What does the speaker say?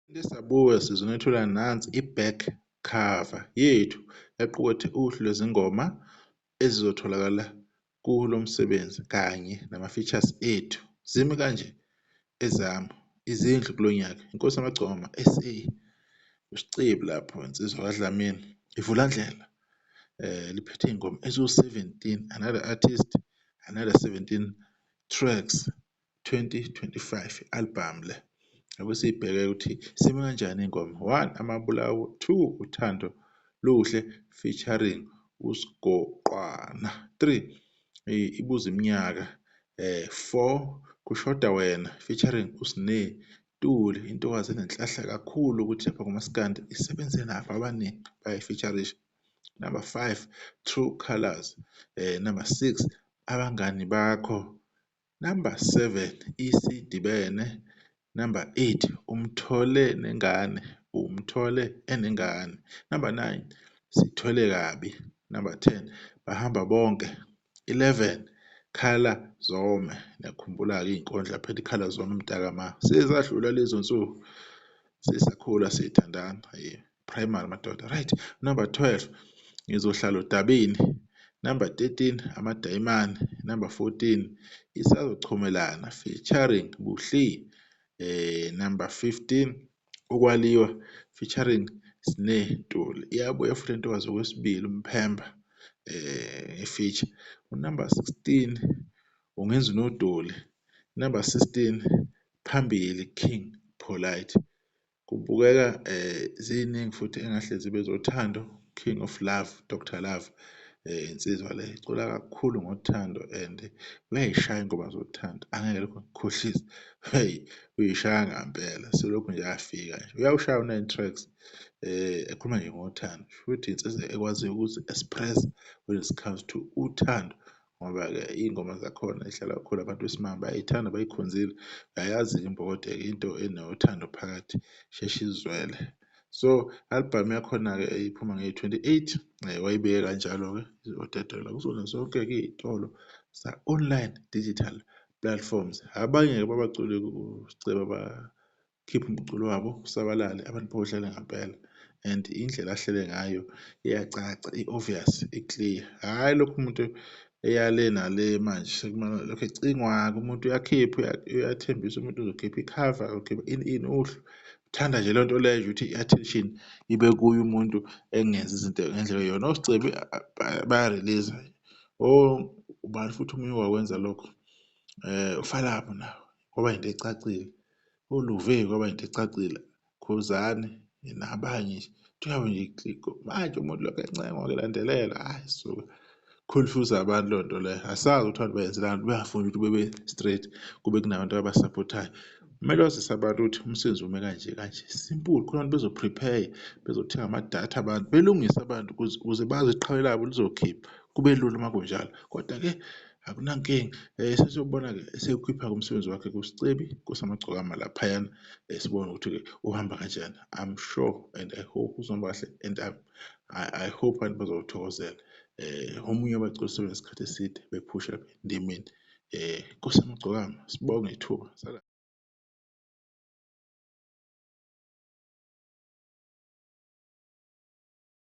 Into esabuya sizonethula nansi i-back cover yethu equkethe uhlu lwezingoma ezizotholakala kulo msebenzi kanye nama-features ethu. Zimi kanje ezami izindlu kulo nyaka, Inkosi Yamagcokama SA, uSicebi lapho, insizwa kaDlamini, iVulandlela liphethe iy'ngoma eziwu-17, another artist, another 17 tracks, 2025 i-album le. Ake siyibheke ukuthi simi kanjani iy'ngoma. One, Amabulawo, two, Uthando Luhle featuring uSigoqwana, three, Ibuza Iminyaka, four, Kushoda Wena featuring uSne Ntuli, intokazi enenhlahla kakhulu ukuthi lapha kumaskandi isebenze nabo abaningi bayayi-feature-isha. Number five, True Colours, number six, Abangani Bakho, number seven, Isidibene, number eight, Umthole Nengane, Umthole Enengane, number nine, Sithwele Kabi, number 10, Bahamba Bonke, 11, Khala Zome. Niyakhumbula-ke iy'nkondlo lapha ethi Khala Zome mntakama, sezadlula lezo nsuku sisakhula sithandana, primary madoda. Right, number 12, Ngizohlala Odabeni, number 13, Amadayimane, number 14, Isazochumelana featuring Buhle, number 15, Ukwaliwa featuring Sne Ntuli. Iyabuya futhi lentokazi okwesibili uMphemba feature. Unumber 16, Ungenza unodoli, number 16, Phambili King Polite. Kubukeka ziningi futhi engahle zibe zothando, King of Love, Doctor Love, insizwa le icula kakhulu ngothando and uyayishaya ingoma zothando, angeke lokhu ngikukhohlise, hey uyishaya ngampela selokhu nje afika nje uyawushaya u-nine tracks ekhuluma nje ngothando, shuthi insizwa ekwaziyo ukuzi-express when it comes to uthando. Ngoba-ke iy'ngoma zakhona zihlala kakhulu abantu besimame bayayithanda bayikhonzile, uyayazi-ke imbokodo-ke into enothando phakathi isheshe izwele. So album yakhona-ke iphuma ngeyi-28, wayibeka kanjalo-ke izodedelwa kuzona zonke-ke iy'tolo za-online digital platforms. Abanye-ke babaculi uSceba bakhiphe umculo wabo usabalale abantu bawudlale ngampela and indlela ahlele ngayo iyacaca, i-obvious, i-clear. Hhayi lokhu umuntu eya le nale manje sekumele lokhu ecingwa-ke umuntu uyakhipha uyathembisa umuntu uzokhipha i-cover uzokhipha ini ini uhlu. Uthanda nje leyo nto leyo nje ukuthi i-attention ibe kuye umuntu engenzi izinto ngendlela eyiyona. OSicebi baya-release-a, ubani futhi omunye owakwenza lokho, uFalapha nawo kwaba yinto ecacile, oLuve kwaba yinto ecacile, Khuzani nabanye nje kuthiwa nje manje umuntu lokhu encengwa kulandelela, hhayi suka confuse abantu leyo nto leyo. Asazi ukuthi abantu bayenzelani, bengafuni ukuthi bebe straight kube kunabantu abasaphothayo. Kumele wazise abantu ukuthi umsebenzi ume kanje kanje, simple. Khona abantu bezo-prepare, bezothenga amadatha abantu, belungise abantu ukuze bazi iqhawe labo lizokhipha, kube lula uma kunjalo. Kodwa-ke akunankinga, sesiyobona-ke esewukhipha-ke umsebenzi wakhe kuSicebi kusamagcokama laphayana, sibone ukuthi-ke uhamba kanjani. I'm sure and I hope uzohamba kahle and I hope abantu bazowuthokozela. Omunye wabaculi sebenesikhathi eside bephusha lapha endimeni. Nkosi yamagcokama, sibonge ithuba.